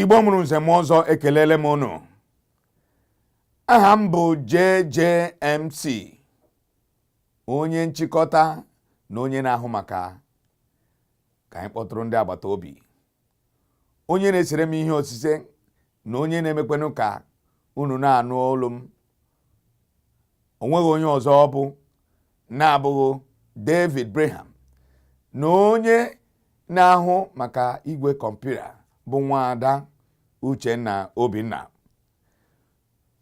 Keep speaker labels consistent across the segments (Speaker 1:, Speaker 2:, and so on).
Speaker 1: Igbo mụrụ nze mụọ ọzọ, ekelele m unu. Aha m bụ JJMC, onye nchịkọta na onye na-ahụ maka ka anyị kpọtụrụ ndị agbata obi, onye na-esere m ihe osise na onye na-emekwanụ ka unu na-anụ olu m. O nweghị onye ọzọ ọ bụ na-abụghị David Braham, na onye na-ahụ maka igwe kọmputa bụ nwaada Uchenna Obinna.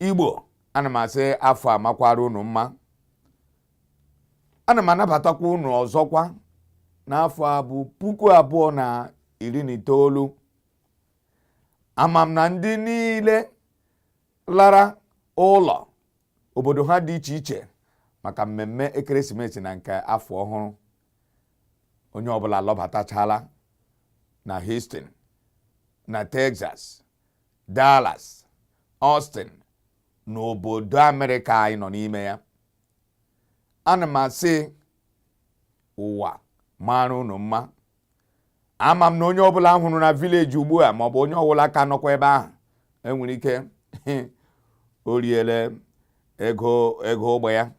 Speaker 1: Igbo, ana m asị afọ a makwara unu mma. Ana m anabatakwa unu ọzọkwa n'afọ a bụ 2019. Ama m na ndị niile lara ụlọ obodo ha dị iche iche maka mmemme ekeresimesi na nke afọ ọhụrụ, onye ọbụla lọbatachala na Houston, na Texas, Dallas, Austin na obodo Amerịka anyị nọ n'ime ya. Ana m asị ụwa mara unu mma. Ama m na onye ọbụla hụrụ na village ugbu a, maọbụ onye ọbụla ka nọkwa ebe ahụ, enwere ike o riele ego ego ụgbọ ya,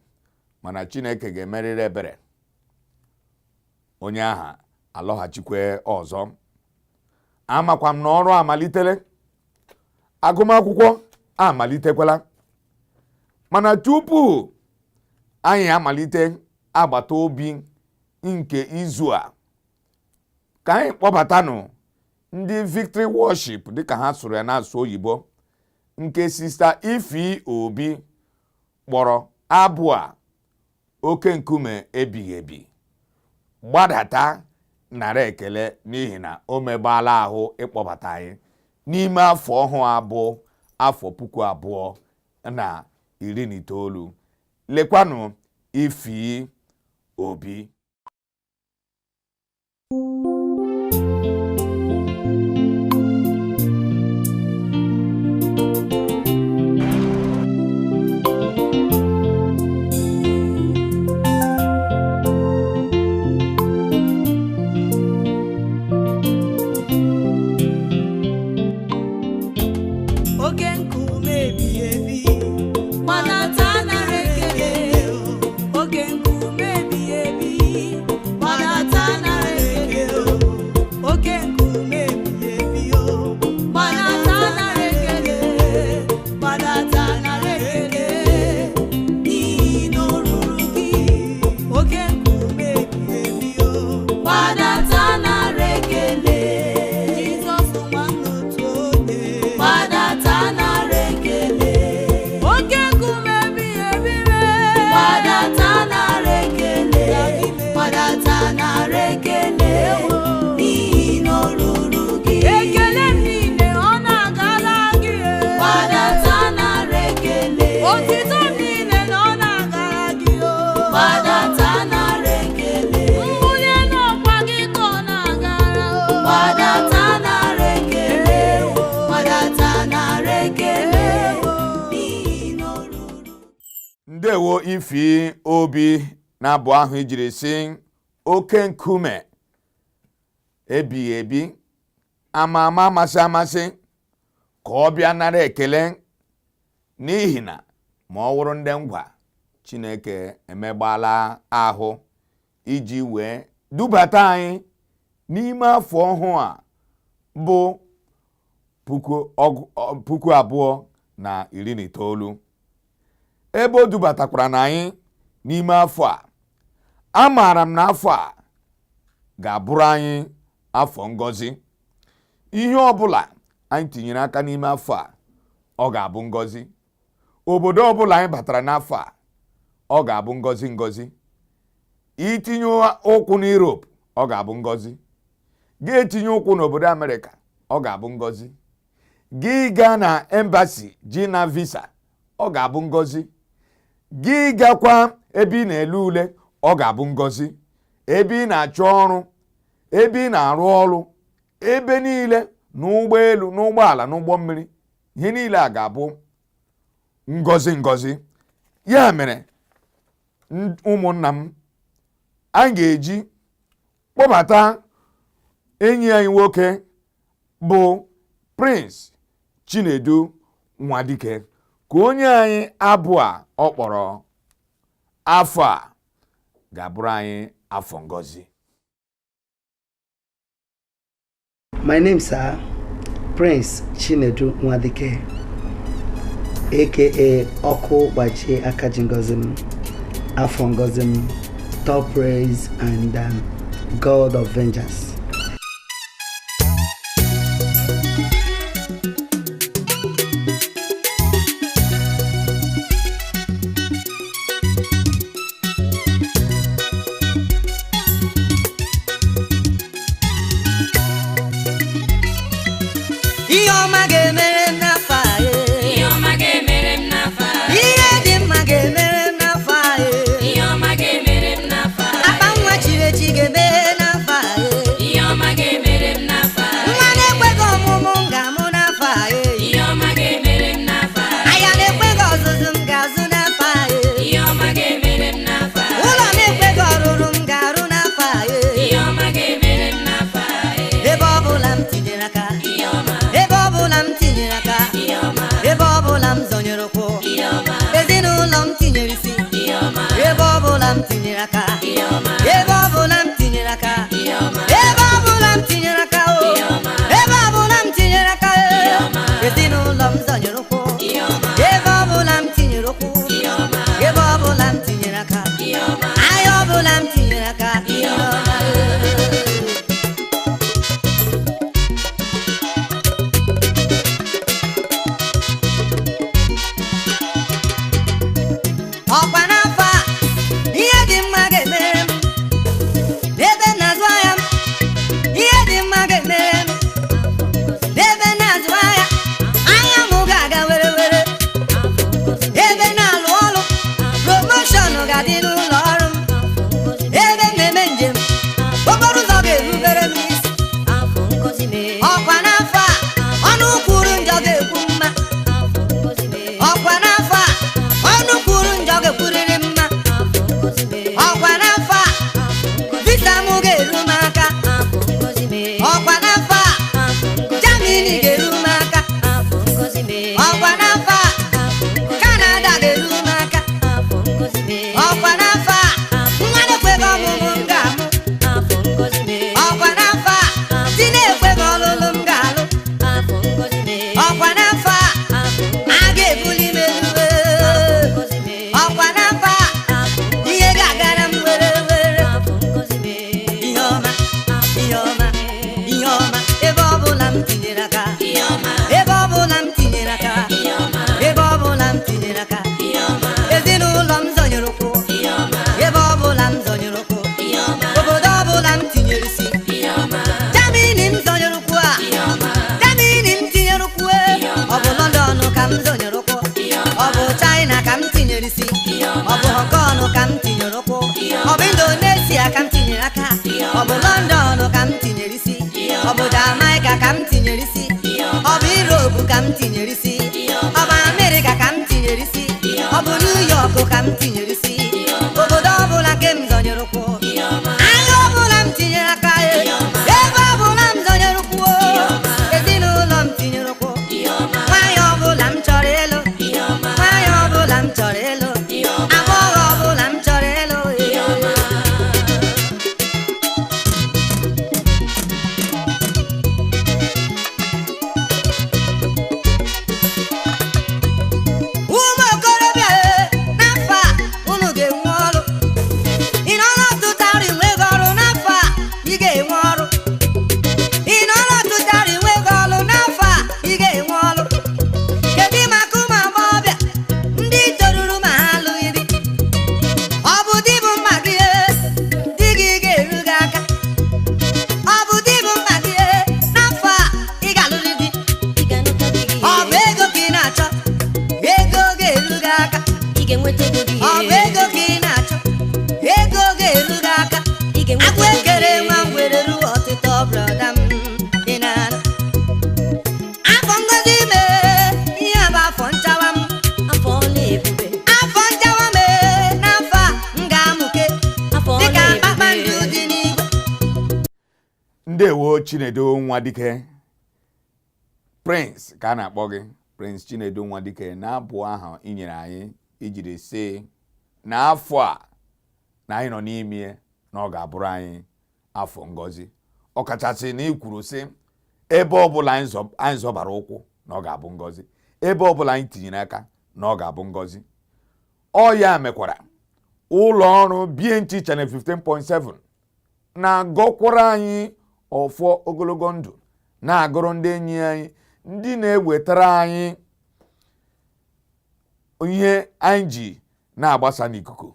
Speaker 1: mana Chineke ga-emerịrị ebere, onye ahụ alọghachikwe ọzọ. Amakwa m na ọrụ amalitele, agụmakwụkwọ amalitekwala, mana tupu anyị amalite agbata obi nke izu a, ka anyị kpọbatanụ ndị Victory Worship, dịka ha sụrụ ya n'asụsụ oyibo, nke Sister Ifi Obi kpọrọ abụ a, "Oke Nkume Ebighị Ebi, Gbadata Nara Ekele", n'ihi na o megbaala ahụ ịkpọbata anyị n'ime afọ ọhụụ a bụ afọ 2019. Lekwanụ Ifi Obi.
Speaker 2: Oke nkume ebighị ebi, gbadata nara ekele. Oke nkume ebighị ebi, gbadata nara ekele. Oke nkume ebighị ebi o, gbadata nara ekele, gbadata nara ekele, n'ihi na o ruru gị. Oke nkume ebighị ebi o, gbadata nara ekele. Jizọs nwanne otu onye, gbadata nara ekele. Oke nkume ebighị ebi re, gbadata nara ekele, gbadata nara ekele, n'ihi na o ruru gị. Ekele niile ọ na-agara gị, gbadata nara ekele. Otito niile na ọ na-agara gị o, gbadata nara ekele. Mbuli n'ọkwa gị ka ọ na-agara o, gbadata nara ekele, gbadata nara ekele, n'ihi na o ruru.
Speaker 1: Ndewo, Ifi Obi, na-abụ ahụ ijiri si oke nkume ebighị ebi, ama ama, amasị amasị, ka ọ bịa nara ekele, n'ihi na ma ọ wụrụ ndị ngwa, Chineke emegbaala ahụ iji wee dubata anyị n'ime afọ ọhụụ a bụ 2019. Ebe o dubatakwara na anyị n'ime afọ a, amaara m na afọ a ga-abụrụ anyị afọ ngọzi. Ihe ọbụla anyị tinyere aka n'ime afọ a, ọ ga-abụ ngọzi. Obodo ọbụla anyị batara n'afọ a, ọ ga-abụ ngọzi ngọzi. Itinye ụkwụ n'Europe, ọ ga-abụ ngọzi. Gị etinye ụkwụ n'obodo Amerịka, ọ ga-abụ ngọzi. Gị gaa na embassy ji na visa. Ọ ga-abụ ngọzi. Gị gakwa ebe ị na-ele ule, ọ ga-abụ ngọzi. Ebe ị na-achọ ọrụ, ebe ị na-arụ ọrụ, ebe niile, n'ụgbọelu, n'ụgbọala, n'ụgbọ mmiri, ihe niile a ga-abụ ngọzi ngọzi. Ya mere, ụmụnna m, anyị ga-eji kpọbata enyi anyị nwoke bụ Prince Chinedu Nwadike ka onye anyị abụ a ọ kpọrọ "Afọ a ga-abụrụ anyị afọ ngọzi".
Speaker 3: My name, sir, Prince Chinedu Nwadike, aka Ọkụ Gbachie Akaji Ngozi m, Afọ Ngozi m, Top Praise and God of Vengeance.
Speaker 2: Ihe ọma ga-emere m n'afọ a, eh.
Speaker 4: Ihe ọma ga-emere m n'afọ a.
Speaker 2: Ihe dị mma ga-emere m n'afọ a, eh.
Speaker 4: Ihe ọma ga-emere m n'afọ a.
Speaker 2: Akpa nwa chiri echi ga-emeghe n'afọ a, eh.
Speaker 4: Ihe ọma ga-emere m n'afọ a.
Speaker 2: Nwa na-ekweghị ọmụmụ m ga-amụ n'afọ a, eh.
Speaker 4: Ihe ọma ga-emere m n'afọ a.
Speaker 2: Ahịa na-ekweghị ọzụzụ m ga-azụ n'afọ a, eh.
Speaker 4: Ihe ọma ga-emere m n'afọ a.
Speaker 2: Ụlọ na-ekweghị ọrụrụ m ga-arụ n'afọ a, eh.
Speaker 4: Ihe ọma ga-emere m n'afọ a.
Speaker 2: Ebe ọ bụla m tinyere aka,
Speaker 4: Ihe ọma.
Speaker 2: ebe ọ bụla m tinyere aka,
Speaker 4: Ihe ọma.
Speaker 2: ebe ọ bụla m zọnyere ụkwụ,
Speaker 4: Ihe ọma.
Speaker 2: ezinụlọ m tinyere isi,
Speaker 4: Ihe ọma.
Speaker 2: ebe ọ bụla m tinyere aka,
Speaker 4: Ihe ọma.
Speaker 2: ebe ọ bụla m tinyere aka,
Speaker 4: Ihe ọma.
Speaker 2: ebe ọ bụla m tinyere aka o,
Speaker 4: Ihe ọma.
Speaker 2: ebe ọ bụla m tinyere aka e,
Speaker 4: Ihe ọma.
Speaker 2: ezinụlọ m zọnyere ụkwụ,
Speaker 4: Ihe ọma.
Speaker 2: ebe ọ bụla m tinyere ụkwụ,
Speaker 4: Ihe ọma.
Speaker 2: ebe ọ bụla m tinyere aka,
Speaker 4: Ihe ọma.
Speaker 2: ahịa ọ bụla m tinyere aka,
Speaker 4: Ihe ọma.
Speaker 2: Ọkwa n'afọ a, ihe dị mma ga-emere m. N'ebe m na-azụ ahịa m, ihe dị mma ga-emere m. N'ebe m na-azụ ahịa, ahịa m ga-aga were were. Ebe m na-alụ ọrụ, promotion ga-adị n'ụlọ ọrụ m. Ebe m na-eme njem, okporo ụzọ ga-erubere m isi. Ọkwa n'afọ a, ọnụ kwuru njọ ga-ekwu mma. Ọkwa n'afọ a, ọnụ kwuru njọ ga-ekwurịrị mma. Ọkwa n'afọ a, visa m ga-eru m aka. Ọkwa n'afọ a, Germany ga-eru m aka. Ọkwa n'afọ a, Canada ga-eru m aka. Ọkwa n'afọ a, nwa na-ekweghị ọmụmụ m ga-amụ. Ọkwa n'afọ a, di na-ekweghị ọlụlụ m ga-alụ. Ọkwa n'afọ a, a ga-ebuli m elu. Ọkwa n'afọ a, ihe ga-agara m were were. Ihe ọma, ihe ọma, ihe ọma, ebe ọ bụla m tinyere aka,
Speaker 4: Ihe ọma.
Speaker 2: ebe ọ bụla m tinyere aka,
Speaker 4: Ihe ọma.
Speaker 2: ebe ọ bụla m tinyere aka,
Speaker 4: Ihe ọma.
Speaker 2: ezinụlọ m zọnyere ụkwụ,
Speaker 4: Ihe ọma.
Speaker 2: ebe ọ bụla m zọnyere ụkwụ,
Speaker 4: Ihe ọma.
Speaker 2: obodo ọ bụla m tinyere isi,
Speaker 4: Ihe ọma.
Speaker 2: Germany m zọnyere ụkwụ a,
Speaker 4: Ihe ọma.
Speaker 2: Germany m tinyere ụkwụ e, ọ bụ London ka m zọnyere ụkwụ, ọ bụ China ka m tinyere isi, ọ bụ Hong Kong ka m tinyere ụkwụ, ọ bụ Indonesia ka m tinyere aka, ọ bụ London ka m tinyere isi, ọ bụ Jamaica ka m tinyere isi, ọ bụ Europe ka m tinyere isi, ọ bụ America ka m tinyere isi, ọ bụ New York ka m tinyere isi, obodo ọbụla nke m zọnyere ụkwụ, ahịa ọbụla m tinyere aka e, ebe ọbụla m zọnyere ụkwụ o, ezinụlọ m tinyere ụkwụ, nwaanyị ọbụla m chọrọ ịlụ, nwaanyị ọbụla m chọrọ ịlụ, agbọghọ ọbụla m chọrọ ịlụ e. Ụmụ okorobịa e, n'afọ a,
Speaker 4: ga-enweta ego gị.
Speaker 2: Ọ bụ ego ka ị na-achọ, ego ga-eru gị aka.
Speaker 4: Ị ga-enweta
Speaker 2: Agwọ
Speaker 4: ego
Speaker 2: ekere
Speaker 4: gị.
Speaker 2: nwa ngwere ruo ọtịtọ, brother m, ị na-anụ. Afọ ngozi mee, ihe a bụ afọ nchawa m.
Speaker 4: Afọ ọla ebube.
Speaker 2: Afọ nchawa mee, n'afọ a m ga-amụke
Speaker 4: Afọ ọla
Speaker 2: dịka
Speaker 4: ebube.
Speaker 2: kpakpando dị n'igwe.
Speaker 1: Ndewo, Chinedu Nwadike. Prince ka a na-akpọ gị, Prince Chinedu Nwadike, na-abụ ahụ i nyere anyị ijiri sị na afọ a na anyị nọ n'ime na ọ ga-abụrụ anyị afọ ngọzi, ọkachasị na ikwuru sị ebe ọbụla anyị zọbara ụkwụ na ọ ga-abụ ngọzi, ebe ọbụla anyị tinyere aka na ọ ga-abụ ngọzi. Ọ ya mekwara ụlọ ọrụ BNT Channel 15.7 na-agọkwara anyị ọfọ ogologo ndụ, na-agụrụ ndị enyi anyị ndị na-ewetara anyị ihe anyị ji na-agbasa n'ikuku.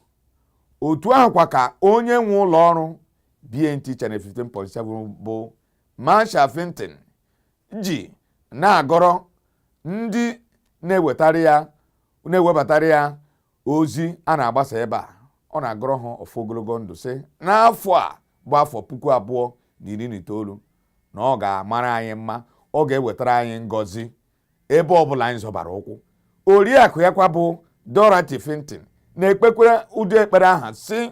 Speaker 1: Otu ahụ kwa ka onye nwe ụlọ ọrụ BNT Channel 15.7 bụ Marshal Finton ji na-agọrọ ndị na-ewetara ya, na-ewebatara ya ozi a na-agbasa ebe a. Ọ na-agọrọ ha ọfọ ogologo ndụ, sị n'afọ a bụ afọ 2019 na ọ ga-amara anyị mma, ọ ga-ewetara anyị ngọzi ebe ọbụla anyị zọbara ụkwụ. Oriakụ ya kwa bụ Dorothy Finton na-ekpekwere ụdị ekpere aha, sị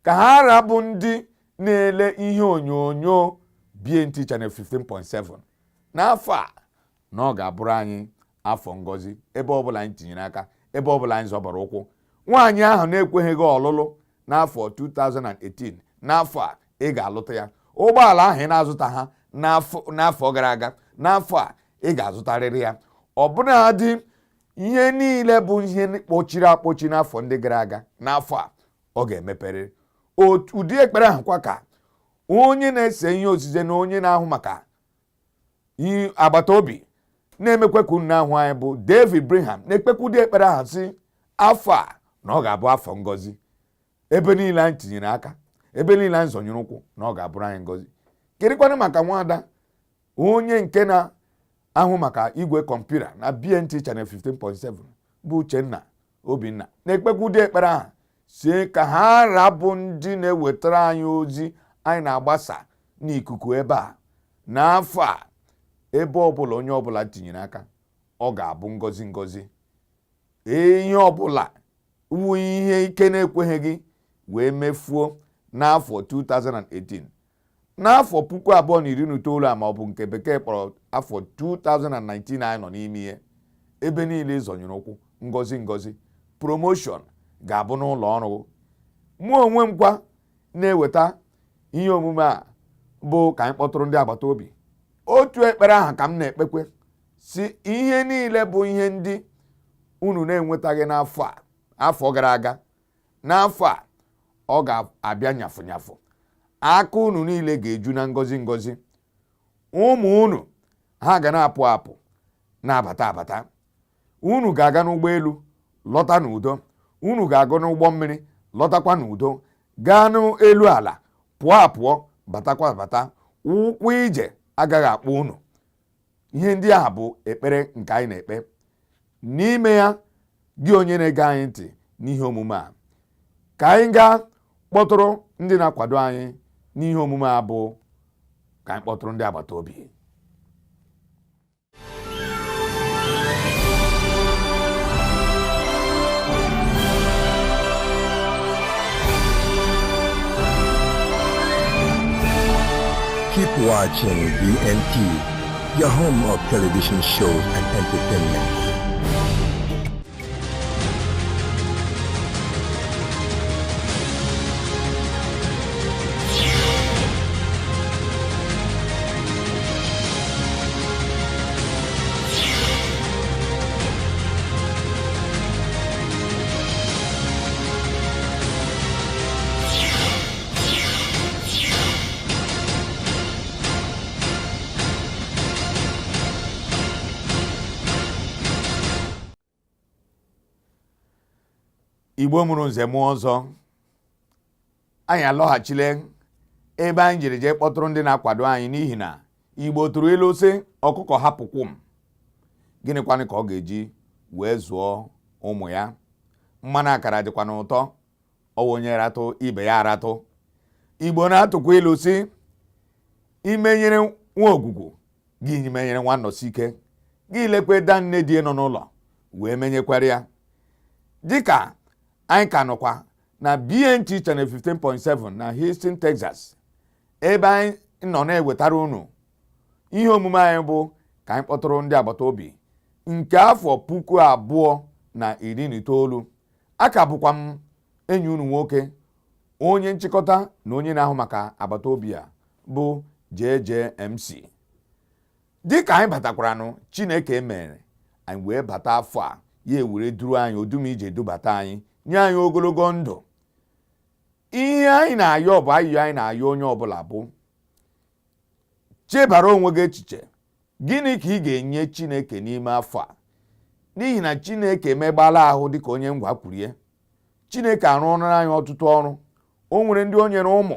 Speaker 1: ka ha rabụ ndị na-ele ihe onyonyo BNT Channel 15.7 n'afọ a na ọ ga-abụrụ anyị afọ ngọzi, ebe ọbụla anyị tinyere aka, ebe ọbụla anyị zọbara ụkwụ. Nwaanyị ahụ na-ekweghị ọlụlụ n'afọ 2018, n'afọ a ị ga-alụta ya. Ụgbọala ahụ ị na-azụta ha n'afọ gara aga, n'afọ a ị ga-azụtarịrị ya. Ọbụnadị ihe niile bụ ihe kpọchiri akpọchi n'afọ ndị gara aga, n'afọ a ọ ga-emeperịrị. Otu ụdị ekpere ahụ kwa ka onye na-ese ihe osise na onye na-ahụ maka ihe agbata obi na-emekwe ka unu ahụ anyị bụ David Brigham na-ekpekwa ụdị ekpere ahụ, sị afọ a na ọ ga-abụ afọ ngọzi, ebe niile anyị tinyere aka, ebe niile anyị zọnyere ụkwụ, na ọ ga-abụrụ anyị ngọzi. Kedụkwanụ maka nwaada onye nke na-ahụ maka igwe kọmputa na BNT Channel 15.7 bụ Uchenna Obinna na-ekpekwa ụdị ekpere ahụ, sie ka ha rabụ ndị na-ewetara anyị ozi anyị na-agbasa n'ikuku ebe a n'afọ a, ebe ọbụla onye ọbụla tinyere aka, ọ ga-abụ ngọzi ngọzi. Ee, ihe ọbụla wu ihe ike na-ekweghị gị wee mefuo n'afọ 2018, n'afọ 2019 a, ma ọ bụ nke bekee kpọrọ afọ 2019 anyị nọ n'ime ihe, ebe niile ịzọnyere ụkwụ, ngọzi ngọzi, promotion ga-abụ n'ụlọ ọrụ. Mụ onwe m kwa na-eweta ihe omume a bụ ka anyị kpọtụrụ ndị agbata obi. Otu ekpere ahụ ka m na-ekpekwe, si ihe niile bụ ihe ndị unu na-enwetaghị n'afọ a, afọ gara aga, n'afọ a ọ ga-abịa nyafụ nyafụ. Aka unu niile ga-eju na ngọzi ngọzi. Ụmụ unu ha ga na-apụ apụ, na-abata abata. Unu ga-aga n'ụgbọelu lọta n'udo, unu ga-aga n'ụgbọ mmiri lọtakwa n'udo, gaa n'elu ala pụọ apụọ, batakwa abata. Ụkwụ ije agaghị akpọ unu. Ihe ndị a bụ ekpere nke anyị na-ekpe n'ime ya. Gị onye na-ege anyị ntị n'ihe omume a, ka anyị gaa kpọtụrụ ndị na-akwado anyị n'ihe omume a bụ ka anyị kpọtụrụ ndị agbata obi.
Speaker 5: Keep watching BNT, your home of television shows and entertainment.
Speaker 1: Igbo mụrụ nze mụọ ọzọ, anyị alọghachile ebe anyị jiri jee kpọtụrụ ndị na-akwado anyị, n'ihi na Igbo tụrụ ilu sị ọkụkọ hapụkwụ m, gịnịkwanụ ka ọ ga-eji wee zụọ ụmụ ya? Mmanụ akara dịkwa n'ụtọ, ọwụ onye ratụ ibe ya aratụ. Igbo na-atụkwa ilu si imenyere nwa ogwugwu gị menyere nwa nnọsi ike, gị lekwe danne di nọ n'ụlọ wee menyekwara ya. Dịka anyị ka nọkwa na BNT Channel 15.7 na Houston, Texas, ebe anyị nọ na-ewetara unu ihe omume anyị bụ ka anyị kpọtụrụ ndị agbata obi nke afọ 2019. Aka bụkwa m enyi unu nwoke, onye nchịkọta na onye na-ahụ maka agbata obi a bụ JJMC. Dịka anyị batakwaranụ, Chineke mere anyị wee bata afọ a, ya ewere duru anyị odum ije dubata anyị, nye anyị ogologo ndụ. Ihe anyị na-ayọ bụ ayịyọ anyị na-ayọ onye ọbụla bụ chebara onwe gị echiche, gịnị ka ị ga-enye Chineke n'ime afọ a? N'ihi na Chineke emegbala ahụ dịka onye ngwa kwurie. Chineke arụọla anyị ọtụtụ ọrụ. O nwere ndị o nyere ụmụ,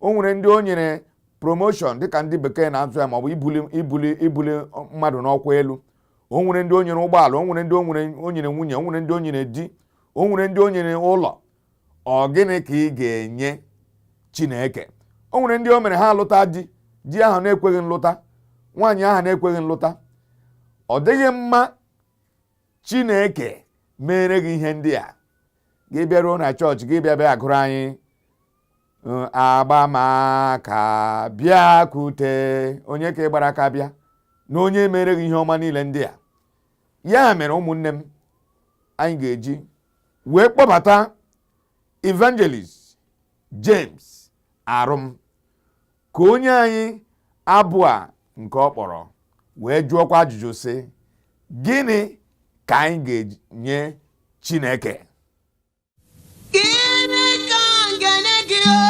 Speaker 1: o nwere ndị o nyere promotion dịka ndị bekee na-azụ ya, maọbụ ibuli ibuli ibuli mmadụ n'ọkwa elu. O nwere ndị o nyere ụgbọala, o nwere ndị o nyere nwunye, o nwere ndị o nyere di, o nwere ndị o nyere ụlọ. Ọ gịnị ka ị ga-enye Chineke? O nwere ndị o mere ha alụta di, di ahụ na-ekweghị nlụta, nwaanyị ahụ na-ekweghị nlụta. Ọ dịghị mma Chineke mere gị ihe ndị a, gị bịaruo na chọọchị, gị bịa bịa gụrụ anyị agbamaka bịakwute onye ka ị gbara aka bịa na onye mere gị ihe ọma niile ndị a. Ya mere ụmụnne m, anyị ga-eji wee kpọbata Evangelist James Arum ka onye anyị abụ a nke ọ kpọrọ wee jụọkwa ajụjụ sị, gịnị ka anyị ga-enye Chineke?
Speaker 2: Gịnị ka m ga-enye gị o?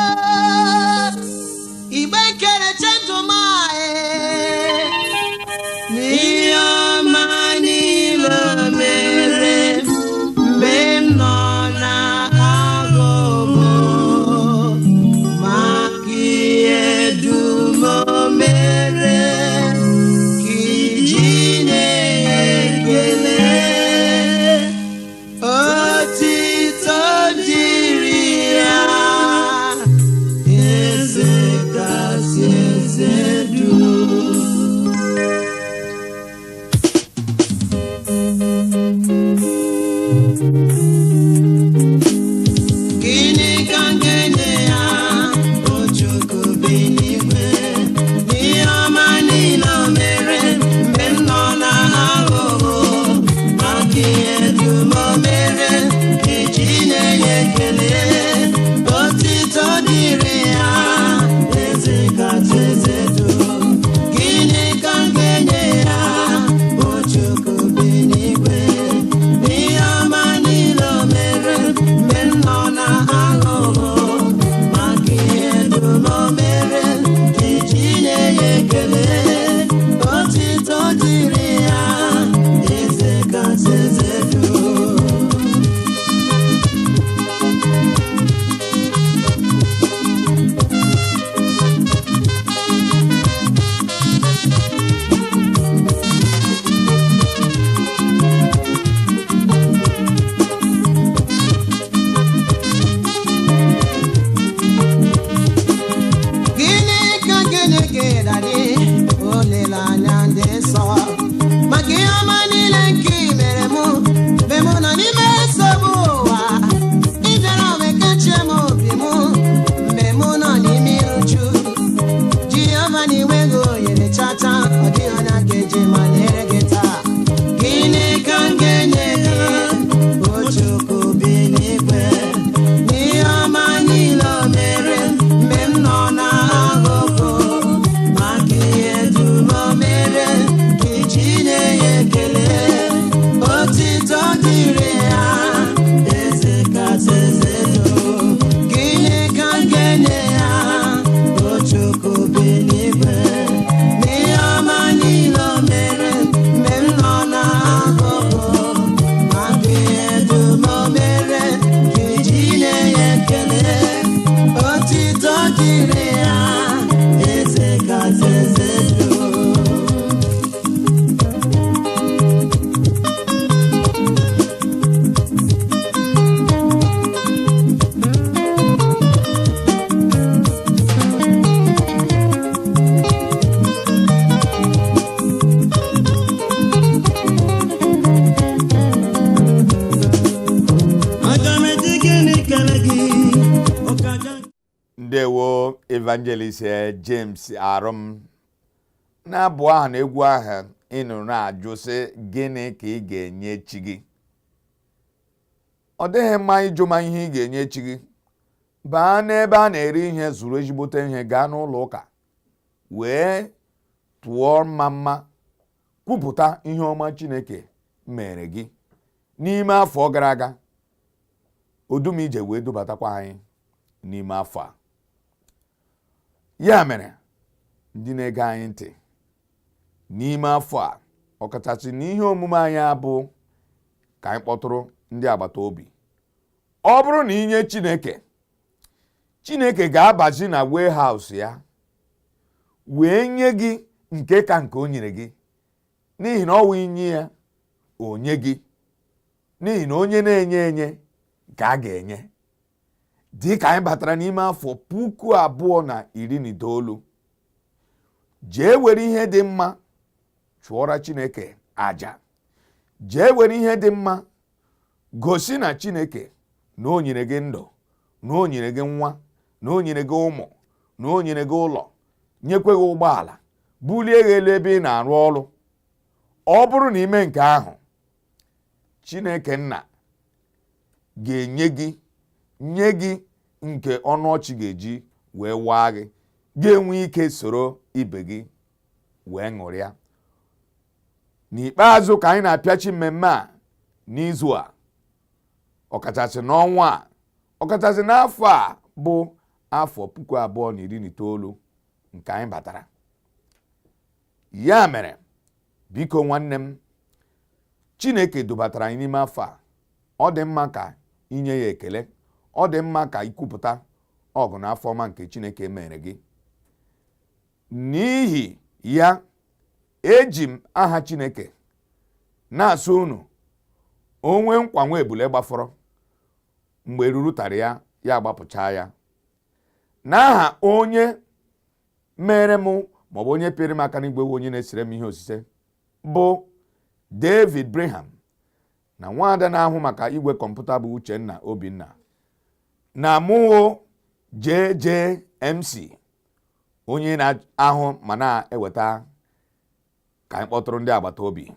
Speaker 2: Igbe kereche ndụ m a, ee. N'ihe ọma niile o mere mgbe m nọ na-agụụ, maka ihe dum o mere ka iji na-ekele. Otito dịrị ya, eze kasị eze dum. Gịnị ka m ga-enye ya, o Chukwu bi n'igwe, n'ihe ọma niile o mere mgbe m nọ n'ahụhụ, maka ihe dum o mere iji na-enye ekele. Otito dịrị ya, eze kacha eze dum. Gịnị ka m ga-enye ya, o Chukwu bi n'igwe, n'ihe ọma niile o mere mgbe m nọ n'ahụhụ, maka ihe dum o mere iji na-enye ekele. Otito dịrị ya, eze kacha eze dum.
Speaker 1: Ndewo Evangelist James Arum na-abụ ahụ na egwu ahụ ị nụrụ na-ajụ sị gịnị ka ị ga-enye chi gị. Ọ dịghị mma ịjụ ma ihe ị ga-enye chi gị. Baa n'ebe a na-eri ihe, zụrụ ezigbote ihe, gaa n'ụlọ ụka wee tụọ mma mma, kwupụta ihe ọma Chineke mere gị n'ime afọ gara aga. Odumije wee dubatakwa anyị n'ime afọ a. Ya mere ndị na-ege anyị ntị n'ime afọ a, ọkachasị n'ihe omume anyị abụ ka anyị kpọtụrụ ndị agbata obi. Ọ bụrụ na inye Chineke, Chineke ga-abazi na warehouse ya wee nye gị nke ka nke o nyere gị, n'ihi na ọ wụ inye ya onye gị, n'ihi na onye na-enye enye ka a ga-enye. Dị ka anyị batara n'ime afọ 2019, jee were ihe dị mma chụọra Chineke aja, jee were ihe dị mma gosi na Chineke na o nyere gị ndụ, na o nyere gị nwa, na o nyere gị ụmụ, na o nyere gị ụlọ, nyekwe gị ụgbọala, bulie gị elu ebe ị na-arụ ọrụ. Ọ bụrụ na ime nke ahụ, Chineke nna ga-enye gị, nye gị nke ọnụ ọchị ga-eji wee waa gị, ga-enwe ike soro ibe gị wee ṅụrịa. N'ikpeazụ, ka anyị na-apịachi mmemme a n'izu a, ọkachasị n'ọnwa a, ọkachasị n'afọ a bụ afọ 2019 nke anyị batara. Ya mere biko nwanne m, Chineke dubatara anyị n'ime afọ a. Ọ dị mma ka inye ya ekele, ọ dị mma ka ikwupụta ọgụ na afọ ọma nke Chineke mere gị. N'ihi ya eji m aha Chineke na-asụ unu, onwe nkwa nwa ebule gbafọrọ mgbe ruru tara ya, ya agbapụchaa ya. N'aha onye mere m maọbụ onye pịrị m aka n'igwe, onye na-esere m ihe osise bụ David Braham, na nwaada na-ahụ maka igwe kọmputa bụ Uchenna Obinna, na mụwo JJMC onye na-ahụ ma na-eweta ka anyị kpọtụrụ ndị agbata obi,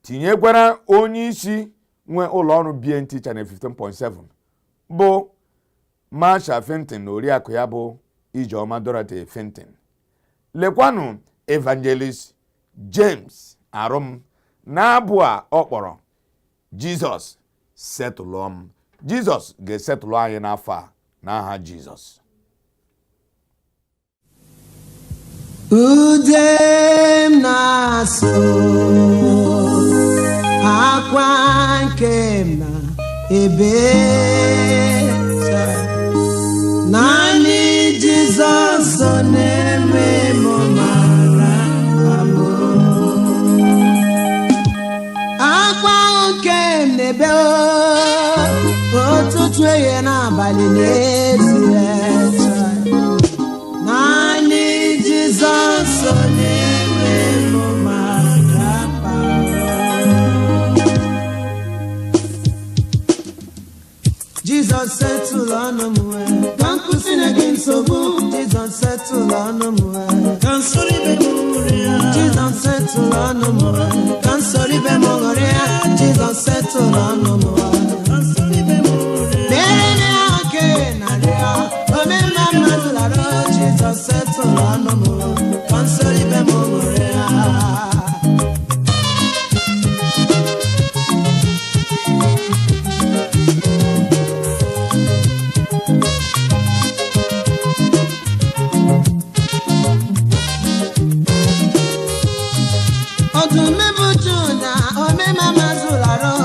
Speaker 1: tinyekwara onye isi nwe ụlọ ọrụ BNT Channel 15.7 bụ Marsha Fenton na oriakụ ya bụ Ijeọma Dorothy Fenton. Lekwanụ Evangelist James Arum na-abụ a ọ kpọrọ Jizọs setụlụọ m. Jizọs ga-esetụlụ anyị n'afọ a n'aha Jizọs.
Speaker 6: Ude m na-asụ akwa nke m na-ebe, naanị Jizọs na-eme m mara abụ. Akwa nke m na-ebe ụtụtụ ehihie n'abalị n'ezie, naanị Jizọs na-eme m mara mkpa. Jizọs setụlụ ọnụ m wee ka m kwụsị na gị nsogbu. Jizọs setụlụ ọnụ m wee ka m soro ibe m ṅụrịa. Jizọs setụlụ ọnụ m wee ka m soro ibe m ṅụrịa. Jizọs setụlụ ọnụ m wee ka m soro ibe m ṅụrịa. Mere na ya oke narịa omemma mmadụ lara. Jizọs setụlụ ọnụ m wee ka m soro ibe m ṅụrịa. Ọdụm bụ Juda, omemma mazụlarụ.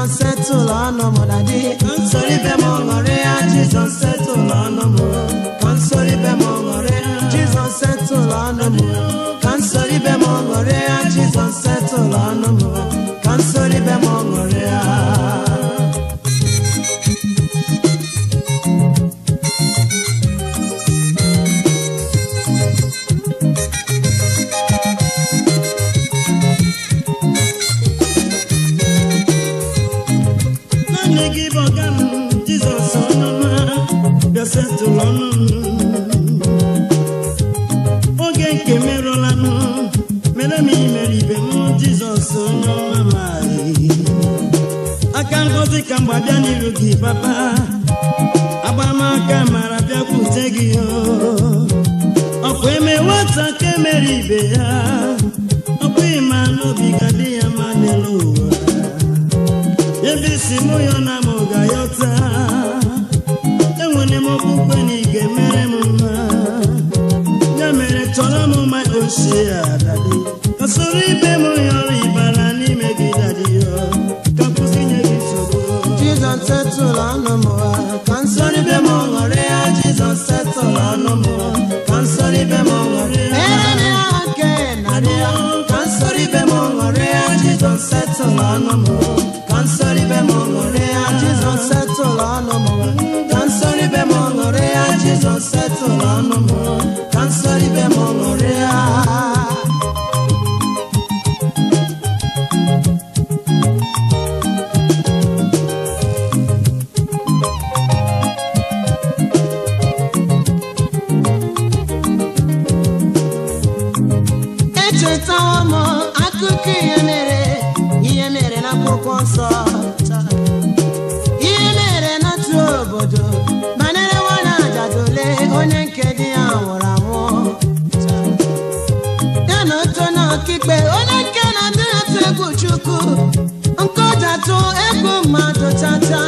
Speaker 6: Jizọs setụlụ ọnụ m daddy, ka m soro ibe m ṅụrịa. Jizọs setụlụ ọnụ m, ka m soro ibe m ṅụrịa. Jizọs setụlụ ọnụ m, ka m soro ibe m ṅụrịa. Jizọs setụlụ ọnụ m, ka m soro ibe m ṅụrịa.
Speaker 7: Naanị gị bụ ọga m, Jizọs ọnụma, bịa setụlụ ọnụ m. Oge nke merụla m, mere m imere ibe m, Jizọs onye ọma ma aka ngọzi ka mgbe abịa n'iru gị papa, agbamaka mara bịakwute gị o. Ọkwa eme nwata ka emere ibe ya, ọkwa ịma n'obi ga-adị ya mma n'elu ụwa. Ebe isi mụ ya na mụ ga-ayọta, enwere m okpukpe na ị ga-emere m mma. Ya mere chọrọ m ma ochie daddy, ka soro ibe m yọrọ ịbara n'ime gị daddy yo, ka kwụsị inye gị nsogbu.
Speaker 6: Jizọs setụlụ ọnụ m, ka m soro ibe m ṅụrịa. Jizọs setụlụ ọnụ m, ka m soro ibe m ṅụrịa. Mere m ya nke narịa, ka m soro ibe m ṅụrịa. Jizọs setụlụ ọnụ m, ka m soro ibe m ṅụrịa. Jizọs setụlụ ọnụ m, ka m soro ibe m ṅụrịa. Jizọs setụlụ ọnụ m, ka m soro ibe m ṅụrịa. Echetawo m akụkọ ihe mere, ihe mere n'akwụkwọ nsọ, ihe mere n'otu obodo banyere nwaanyị ajadole onye nke di ya nwụrụ anwụ, ya na otu onye ọkaikpe onye nke na-adịghị atụ egwu Chukwu, nke o ji atụ egwu mmadụ chacha.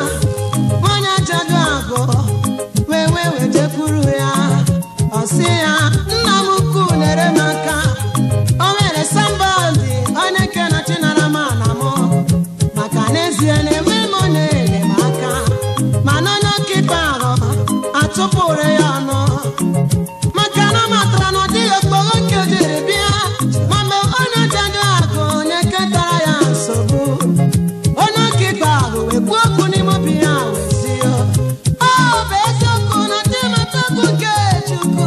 Speaker 6: Nwaanyị ajadu abụọ wee wee wee jekwuru ya, ọ sị ya, nna m ukwu nyere m aka, o nwere sambọndị onye nke na chinara m ana mụ, maka n'ezie na-enwe m na-ele m aka. Mana onye ọkaikpe ahụ atụpụrụ ya ọnụ, maka na ọ matara na ọ dịghị okpogho nke o jiri bịa. Ma mgbe onye jadu akụ onye ketara ya nsogbu, onye ọkaikpe ahụ wee kwuo okwu n'ime obi ya wee sị ya, ọ bụ eziokwu na ndị mata egwu nke Chukwu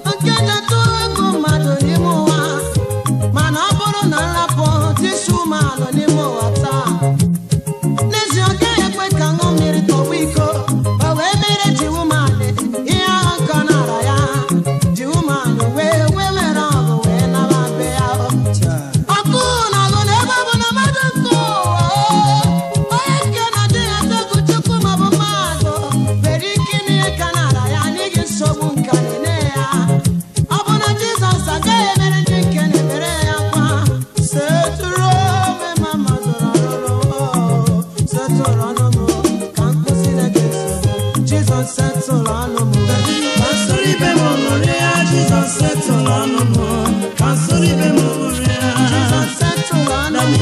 Speaker 6: nke jatụ egwu mmadụ n'ime ụwa, mana ọ bụrụ na nrapụ tisu umealụ n'ime ụwa taa, n'ezie ọ gaghị ekwe ka ṅụọ mmiri tọgbọ iko. O wee mere ji umealị ihe ahụ nke ọ nara ya, ji umealụ wee wee were ọgụ wee naba be ya. Ọkụ na-agụ na ebe ọ bụ na mmadụ nke ụwa, onye nke na-adịghị atụ egwu Chukwu maọbụ mmadụ, nwere ike ime ihe ka nara ya n'ihi nsogbu nke na-enye ya. Ọ bụ na Jizọs agaghị emere ndị nke na-emere ya kwa. Setụrụ ome mama zụrụ ọrụ, setụrụ ọnụ m, ka m kwụsị na gị nsogbu. Jizọs setụlụ ọnụ m,
Speaker 7: Ka m soro ibe m ṅụrịa. Jizọs setụlụ ọnụ m, ka m soro ibe m ṅụrịa.
Speaker 6: Jizọs setụlụ ọnụ m,